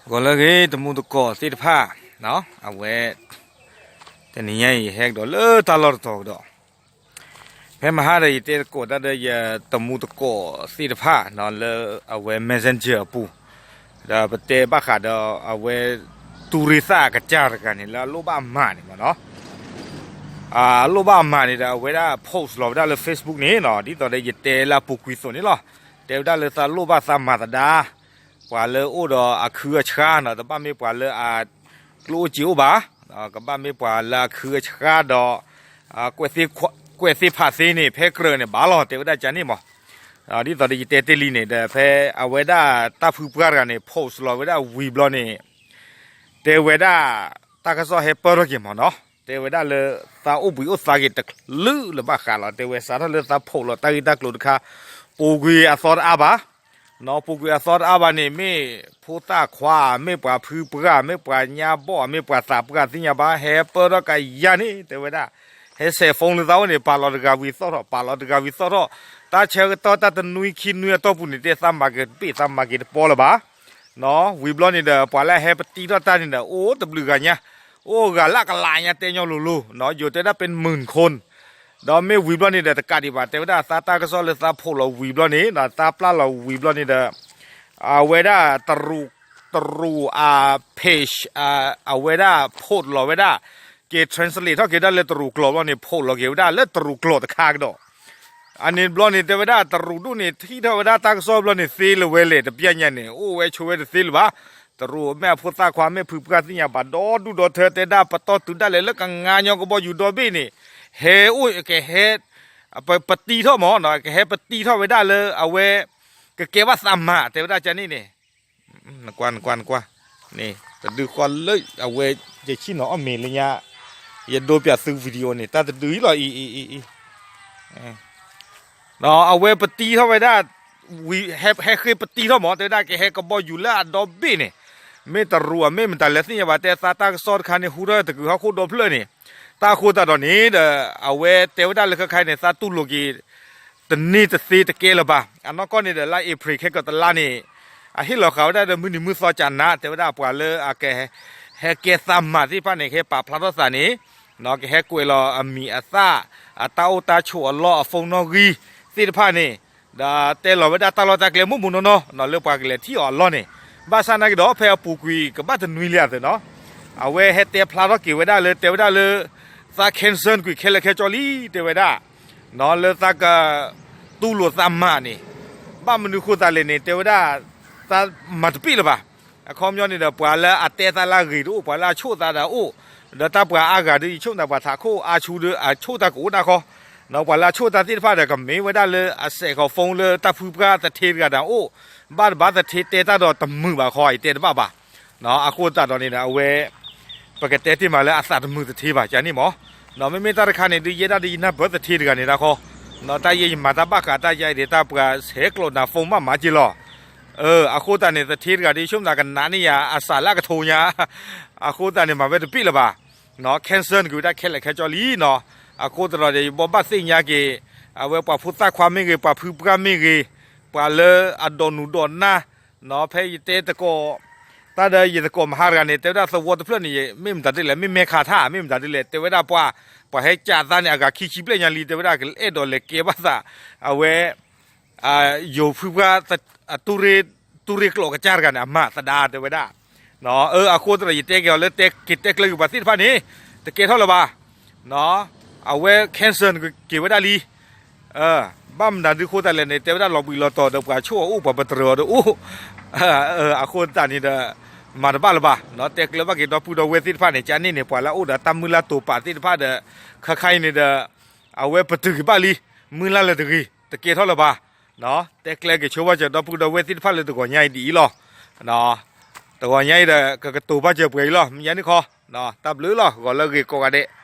ဂီၤလၢအဂ့ၤ တမူတကိးသ့ၣ်တဖၣ်, အဝဲ တနံၤညါအံၤ ယဟဲကဒီးလၢတၢ်လီၢ်တတီၤကဒီး, ဖဲမဟါဒီးယတဲသကိးတၢ်ဒီးယတမူတကိးသ့ၣ်တဖၣ်လၢအဝဲ Messenger အပူၤ, ဒီးပတဲဘၣ်ဃးဒီးအဝဲ တူၢ်ရ့ၣ်သၣ်အကစၢ်တဂၤန့ၣ် လၢအလိၣ်ဘၣ်မၤန့ၣ်မ့ၢ်နီၤ, အလိၣ်ဘၣ်မၤန့ၣ်ဒီး အဝဲဒၣ် post လီၤဝဲဒၣ်လၢ Facebook န့ၣ်နီၤ, ဒ်သိးဒီးယတဲလၢအပူၤကွံာ်အသိးန့ၣ်လီၤ. တဲဝဲဒၣ်လၢသးလိၣ်ဘၣ်သးမၤသဒါ, ပှၤလၢအိၣ်ဒီးအခုအဆှါနီၤ, တဘၣ်မ့ၢ်ပှၤလၢအကျိၣ်အိၣ်စ့အိၣ်ဘၣ်, ကဘၣ်မ့ၢ်ပှၤလၢအခုအဆှါဒီး ကွဲးသ့ၣ်ဖးသ့န့ၣ် ဖဲကြၢးန့ၣ်ဘၣ်လီၤ တဲဝဲဒၣ်ကန့ၣ်မး. ဒ်သိးဒီးယတဲတ့ၢ်လံန့ၣ်ဒီး ဖဲအဝဲဒၣ်တၢ်ဖုပှၢ်တဂၤန့ၣ် post လီၤဝဲဒၣ်ဝံၤဘျီန့ၣ် တဲဝဲဒၣ် တၢ်ကစီၣ်ဟဲပၢၢ်ထီၣ်က့ၤမးနီၤ, တဲဝဲဒၣ်လၢ သးအိၣ်ဘှံးအိၣ်သါက့ၤတကလုာ်လၢၤဘၣ်ဃးလီၤ, တဲဝဲစးထီၣ်လၢသး post လီၤတၢ်ဂ့ၢ်တၢ်ကျိၤတခါ ပူၤကွံာ်အသီတအါဘၣ်, နီၤ ပူၤကွံာ်အသီတအါဘၣ်န့ၣ် မ့ၢ်ဖိသၣ်ခွါ မ့ၢ်ပှၤဖုပှၢ် မ့ၢ်ပှၤညါဘီၣ် မ့ၢ်ပှၤသးပှၢ်သ့ၣ်ညါဘၣ် ဟဲပၢၢ်ထီၣ်ကယၤန့ၣ် တဲဝဲဒၣ်, ဟဲဆဲး phone လၢသးအိၣ်န့ၣ် ပာ်လီၤတဂၤဝံၤသီၣ်ထီၣ် ပာ်လီၤတဂၤဝံၤသီၣ်ထီၣ်, တၢ်ဆၢကတီၢ်တၢ်တနွံခံနွံအတီၢ်ပူၤန့ၣ် တဲသးမၤက့ၤတဘ့ၣ် သးမၤက့ၤတပီလၢၤဘၣ် နီၤ ဝံၤဘျီန့ၣ်ဒီး ပှၤလၢအဟဲပတံထီၣ်တၢ်န့ၣ်ဒီး အိၣ်တဘျုးဂၤညါ, အိၣ်ဂၤလၢအကလးညါ တဲညီလိၤလိၤနီၤ, ယိၤတဲဒၣ်ပ့ၤမုၢ်ခိၣ်, ဒီးမ့ၢ်ဝံၤဘျီန့ၣ်ဒီး တကးဒံးဘၣ် တဲဝဲဒၣ်သးတၢ်ကစီၣ်လၢသး post လီၤဝံၤဘျီန့ၣ် သးပျၢ်လီၤဝံၤဘျီန့ၣ်ဒီး အဝဲဒၣ် တရူးအ page အဝဲဒၣ် post လီၤဝဲဒၣ် က့ၤ translate ထီၣ်က့ၤဒၣ်လၢတရူးကျိာ်ဘျီန့ၣ် post လီၤက့ၤဝဲဒၣ်လၢတရူးကျိာ်တခါကဒီး အန့ၣ်ဘျီန့ၣ် တဲဝဲဒၣ်တရူးဒိၣ်န့ၣ် ထံၣ်ထီၣ်ဝဲဒၣ်တၢ်ကစီၣ်ဘျီန့ၣ် သ့လၢၤဝဲလဲၣ် တပျၢ်ညါန့ၣ် အိၣ်ဝဲဆိးဝဲတသ့လၢၤဘၣ်, တရူးမ့ၢ်အဖိသၣ်ခွါ မ့ၢ်ဖုပှၢ်သ့ၣ်ညါဘၣ် ဒီဒူၣ်ဒီထၢ တဲဒၣ်ပတီၢ်တုၤဒၣ်လဲာ်လၢကငါညီကဘီယူၤဒီဘ့ၣ်န့ၣ် ဟဲအိၣ်ကဟဲ ပတံထီၣ်မး ကဟဲပတံထီၣ်ဝဲဒၣ်လၢအဝဲ ကကဲဘၣ်သးမၤ တဲဝဲဒၣ်ကန့ၣ်န့ၣ် နကွၢ်နကွၢ်နကွၢ်, န့ၣ် တဒုဃီလၢအဝဲ ယဆံၣ်နီၤအီၣ်မ့ၤလၢညါ, ယဒိပၠးသု video န့ၣ် တၢ်တဒုအံၤလီၤအံၤအံၤအံၤအံၤ, ဒီးအဝဲပတံထီၣ်ဝဲဒၣ် ဝံၤ ဟဲဃ့ပတံထီၣ်မး တဲဝဲဒၣ်ကဟဲကဘီယူၤလၢအဒီဘ့ၣ်န့ၣ်, မ့ၢ်တရူးအမ့ၢ်မတၤလဲၣ်သ့ၣ်ညါဘၣ် တဲသးတၢ်ကစီၣ်တခါန့ၣ် ဟူထီၣ်တကုာ်ဟီၣ်ခိၣ်ဒီဖျၢၣ်န့ၣ်, တၢ်အဃိသတးဒီးန့ၣ်ဒီး အဝဲတဲဝဲဒၣ်လၢခဲခါအံၤန့ၣ် သးတူၢ်လိာ်က့ၤ တန့ၢ်တသ့တကဲလၢၤဘၣ်. အနီၢ်ကီၢ်န့ၣ်ဒီး လါအ့ဖြ့ၣ်ခဲကီးတလါန့ၣ် အဟ့ၣ်လီၤဃာ်ဝဲဒၣ်ဒီးမုၢ်နံၤမုၢ်သီကနး တဲဝဲဒၣ်ပှၤလၢအက ဟဲကဲသးမၤသ့ၣ်တဖၣ်န့ၣ် ကဟဲပာ်ဖျါထီၣ်သးန့ၣ် ကဟဲကွဲးလီၤအမံၤအသၣ် အတၢ်အိၣ်တၢ်ဆိးအလီၢ်အ phone နီၣ်ဂံၢ်သ့ၣ်တဖၣ်န့ၣ် ဒီးတဲလီၤဝဲဒၣ်တၢ်လီၢ်တၢ်ကျဲမိၢ်မိၢ်နီၢ်နီၢ် လၢပှၤကလဲၤထံၣ်အီၤအလီၢ်န့ၣ် ဘၣ်ဆၣ်နာ်က့ဒီး ဖဲအပူၤကွံာ်ကဘၣ်တနွံလံအသိးနီၤ အဝဲဟဲတဲဖျါထီၣ်က့ၤဝဲဒၣ်လၢ တဲဝဲဒၣ်လၢ သး cancel ကွံာ်ခဲလၢာ်ခဲဆ့လံ တဲဝဲဒၣ် လၢသးက တူၢ်လိာ်သးမၤန့ၣ် ဘၣ်မနုၤဃိသးလဲၣ်န့ၣ် တဲဝဲဒၣ် သးမၤတပ့ၣ်လၢၤဘၣ်. အခီပညီန့ၣ်ဒီး ပှၤလၢအတဲသးလၢအဂ့ၤတအိၣ် ပှၤလၢအဆိၣ်သးဒီးအိၣ် ဒီးတၢ်ပှၤအါဂၤဒီး ယဆိကမိၣ်သးပှၤထးခိၣ်အါဆူဒီး အဆိၣ်တၢ်ကအိၣ်ဒၣ်ဃီ ပှၤလၢအဆိၣ်တၢ်သ့ၣ်တဖၣ်ဒီး ကမ့ၢ်ဝဲဒၣ်လၢအစဲး phone လၢတၢ်ဖုပှၢ်သထ့တဂၤဒီးအိၣ် ဘၣ်တဘၣ်သထ့တဲတၢ်ဒီးတမုာ်ဘၣ်ဃီ ယတဲတဘၣ်ဘၣ်. အဃိသတးဒီးန့ၣ်ဒီး အဝဲ ပကတဲတ့ၢ်မးလၢအသးတမုာ်သထ့ဘၣ် ကန့ၣ်မး မ့မ့ၢ်တၢ်တခါန့ၣ် ဒုးယဲဒၣ်ဒုးယနၢ်ပၢၢ်သထ့တဂၤန့ၣ်တၢ်ဃီ တၢ်ယဲယမၤတၢ်ဘၣ်ဃးတၢ်ယါအံၤဒီး တၢ်ပှၤဆဲးကျိးနၤ phone ဘၣ်မၤက့ၤလီၤ. အဃိသတးန့ၣ် သထ့တဂၤဒီး ယဆိကမိၣ်သးကနးန့ၢ်ယၤ အစးလၢအကထိညါ အဃိသတးန့ၣ် မၤဝဲတပ့ၣ်လၢၤဘၣ်. cancel ကွံာ်ဝဲဒၣ်ခဲလၢာ်ခဲဆ့လံနီၤ. အဃိသတးဒီး ယဘိးဘၣ်သ့ၣ်ညါက့ၤ အဝဲပှၤဖိသၣ်ခွါမ့ၢ်ဂ့ၤ ပှၤဖုပှၢ်မ့ၢ်ဂ့ၤ ပှၤလၢအဒိးနုာ်ဒိးနၢ် ဖဲယတဲသကိး တၢ်ဒီးယသကိးမဟါတဂၤန့ၣ် တဲဝဲဒၣ်သဝီတဖျၢၣ်န့ၣ် မ့ၢ်မတၤဒ်လဲၣ် မ့ၢ်မဲခးထၣ် မ့ၢ်မတၤဒ်လဲၣ် တဲဝဲဒၣ်ပှၤ ပှၤဟဲကးသးန့ၣ် အဂၤခံဆံဘျဲၣ်ညါလံ တဲဝဲဒၣ်ကအဲၣ်ဒိးလဲၤကဲဘၣ်သး အဝဲ ယိၤဖုပှၢ် တူၢ်ရ့ၣ်ကျိာ်ကစၢ်တဂၤန့ၣ် အမၤသဒါ တဲဝဲဒၣ်. အဃိသတးဒီး ယတဲက့ၤအီၤလၢ က့ၤတဲကျၢၤက့ၤပှၤသ့ၣ်တဖၣ်န့ၣ် တကဲထီၣ်လၢၤဘၣ်. အဝဲ cancel က့ၤဝဲဒၣ်လံ ဘၣ်မနုၤဒုးဃိသတးလဲၣ်န့ၣ် တဲဝဲဒၣ်လီၤဘှံးလီၤတီၤဒီးပှၤဆိၣ်အအိၣ် ပှၤပတြၢၤအီၤဒီးအိၣ် အဃိသတးန့ၣ်ဒီး မၤတဘၣ်လၢၤဘၣ်. တဲကျၢၤဘၣ်က့ၤဒီပုၢ်ဒီဝဲၢ်သ့ၣ်တဖၣ်န့ၣ် ကန့ၣ်န့ၣ် ပှၤလၢအအိၣ်ဒီးတၢ်မုၢ်လၢ်တိာ်ပာ်သ့ၣ်တဖၣ်ဒီး ခါခါအံၤန့ၣ်ဒီး အဝဲပတုာ်က့ၤဘၣ်လံ မုၢ်လၢ်လၢတဂ့ၤ တကဲထီၣ်လၢၤဘၣ်. တဲကျၢၤက့ၤဆိဘၣ်စၢၤဒီပုၢ်ဒီဝဲၢ်သ့ၣ်တဖၣ်လၢတဂီၤညါအံၤဒ်အံၤလီၤ. တဂီၤညါအံၤဒီး ကကတိၤဘၣ်စၢၤပှဲၤအံၤလီၤ မ့ၢ်ယါန့ၣ်ခီ တၢ်ဘျုးလီၤ ဂီၤလၢအဂ့ၤကိးဂၤဒဲး.